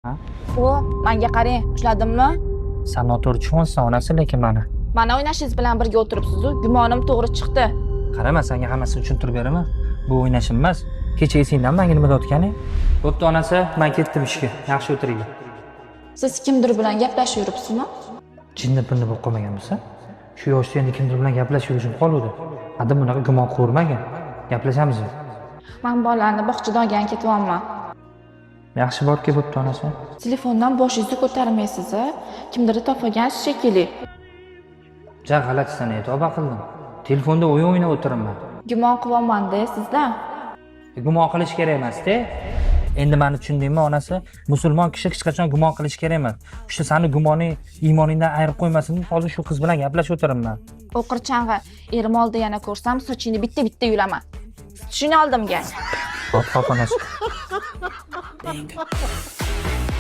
Ha? O, manga qarang, ushladimmi? San noto'g'ri tushunyapsan, onasi, lekin mani. Mana o'ynashingiz bilan birga o'tiribsiz-u, gumonim to'g'ri chiqdi. Qarama, senga hammasini tushuntirib beraman. Bu o'ynashim emas. Kecha esingdami manga nima deyotganing? Bo'pti, onasi, man ketdim ishga. Yaxshi o'tiringlar. Siz kimdir bilan gaplashib yuribsizmi? Jinni pinni bo'lib qolmaganmisan? Shu yoshda endi kimdir bilan gaplashib yurishim qoluvdi. Adam bunaqa gumon qilavermagin. Gaplashamiz. Man bolalarni bog'chadan olgani ketyapman. Yaxshi, borib kel, bo'pti, onasi. Telefondan boshingizni ko'tarmaysiz, a? Kimdir topib olgansiz shekilli. Ja g'alatisan, tavba qildim. Telefonda o'yin o'ynab o'tiribman. Gumon qilyapman-da sizdan. Gumon qilish kerak emas-da. Endi mani tushundingmi, onasi? Musulmon kishi hech qachon gumon qilish kerak emas. O'sha sani gumoning iymoningdan ayirib qo'ymasin deb hozir shu qiz bilan gaplashib o'tiribman. O'qirchang'i, erim oldida yana ko'rsam, sochingni bitta-bitta yulaman. Tushuni oldimga. Hop, hop, onasi.